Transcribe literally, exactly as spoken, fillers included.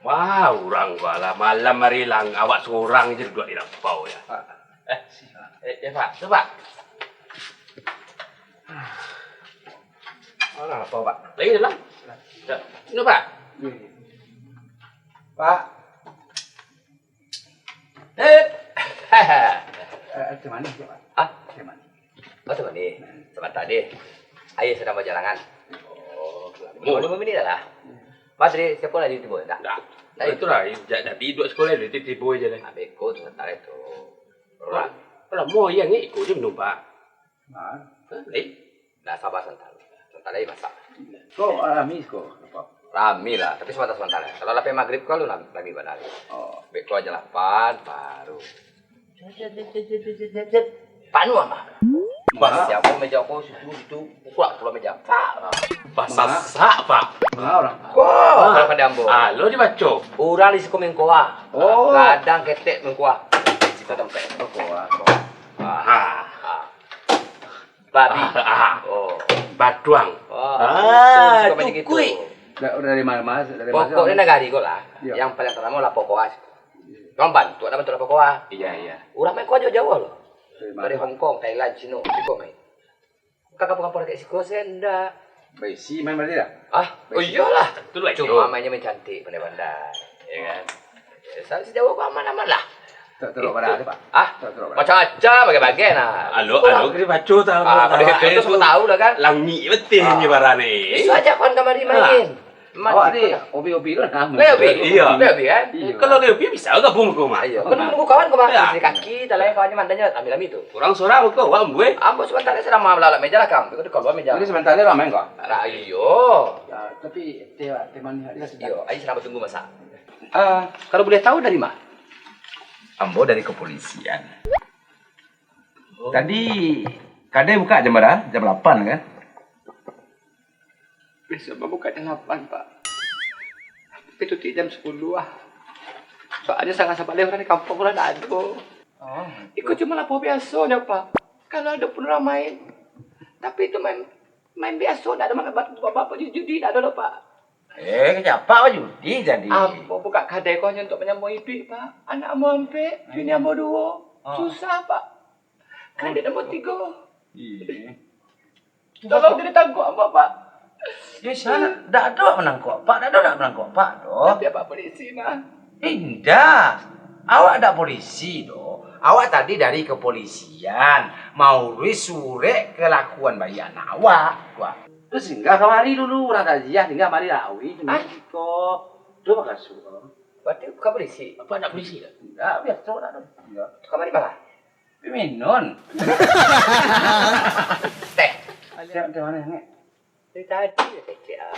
Wah, urang ko lah, malam hari lang, awak surang se duduak di lapau, yo. Pak. Eh, eh, yo, Pak. Tu, Pak. Alah, lapau, Pak. Lagi dalam? Yo. Siko, Pak. Iyo, iyo. Pak. Eh. Eh, teh manih, Pak. Ah? Teh manih. Oh, teh manih. Sabanta, deh. Aia sadang bajalangan. Oh, minum, minum lah. Mas, deh, sia lai tibo? Ndak. Ndak. Itulah, ja-, jadi duduak siko lai, tibo-tibo se lai. Abih ko tu sabanta tu. Lah, lah, mo yang iko se minum, Pak. Nah. Hah, lai? Nah, saba sabanta. Sabanta lai masak. Ko rami ko, apo? Rami lah, tapi sabanta-sabanta lah. Kalau lapeh magrib ko, alun rami bana. Oh. Beko aja lapan, baru. Panuah mah. Bah. Siapo meja ko, situ, situ. Kuat pulo meja. Pak. Basasak, Pak. Manga urang? Ko, kalau pandai ambo. Alo dibaco. Urang di siko mangkoa. Oh. Gadang ketek mangkoa. Situ tampek. Mangkoa. Ah. Ah. Babi. Ah, ah. Oh. Batuang. Oh, ah, itu, suko main gitu. Cukuik. Da-, dari ma-, mas-, dari ma-, Pokoknyo nagari ko lah, iyo, yang paling taramo lah Pokoa. Cuma bantuak nak bantuak lah Pokoa. Iyo, iyo. Urang main ko jauah-jauah lo. Dari ma-, dari Hong Kong, Thailand, Cino, siko main. Ka kampuang-kampuang dakek siko se ndak. Baisi main barati lah? Ah, oh iyolah. Cuma mainnyo main cantik, pandai-pandai. Yo kan? Yo, sa-, sajauah ko aman-aman lah. Taruih bara tu, Pak? Ah? Taruih bara. Macam-macam, bagai-bagai nah. Alo, alo, kena baco tahu. Ah, kalau itu semua tahu lah kan? Langik betul nyo bara ni. Isu aja kawan kamari main. Awak ni hobi-hobi tu nah. Lai hobi? Iyo. Lai hobi kan? Iyo. Kalau lai hobi bisa gabung ko mah. Iyo. Kan nunggu kawan ko mah. Yo. Dari kaki, talai kawan nyo mandanya lami-lami tu. Urang surang ko, wak ambuih. Ambo sabanta lai sadang malalak meja lah, Kang. Beko di kalua meja. Jadi sabanta lai lah main ko? Lah, iyo. Yo, tapi teh, teh manih hari lah sadang. Iyo, ayo sadang batunggu masak. Ah, kalau buliah tahu dari ma? Ambo dari kepolisian. Oh. Tadi kadai buka jam bara? Jam lapan kan? Biaso mah buka jam lapan, Pak. Tapi tutuik jam sapuluah ah. Soalnyo sanga sabaleh urang di kampuang ko lah ndak ado. Oh. Iko cuma lapau biaso nyo, Pak. Kalau ado pun urang main. Tapi itu main, main biaso, ndak ado main ba-, ba-, ba-, judi, ndak ado doh, Pak. Eh, kecapa judi jadi? Ambo buka kadai ko hanyo untuak manyambung iduik, Pak. Anak ambo ampek, bini ambo duo. Ah. Susah, Pak. Kredit ambo tigo. Iyo. Tolong jadi tangguang ambo, Pak. Yo, sia ndak ado manangkok Apak, ndak ado ndak manangkok Apak doh. Tapi Apak polisi mah. Indak. Awak ndak polisi doh. Awak tadi dari kepolisian, mauruih surek kelakuan baiak anak awak. Wah. Tu singgah kamari dulu, urang taziah, singgah mari lah, awih, hah? Ko. Tu bakasuik. Berarti bukan polisi? Apak ndak polisi doh? Ndak, biaso ndak doh. Ndak. Tu kamari baa? Piminun. Teh. Siap, teh manih, Ngek. Dari tadi lah kecek ah.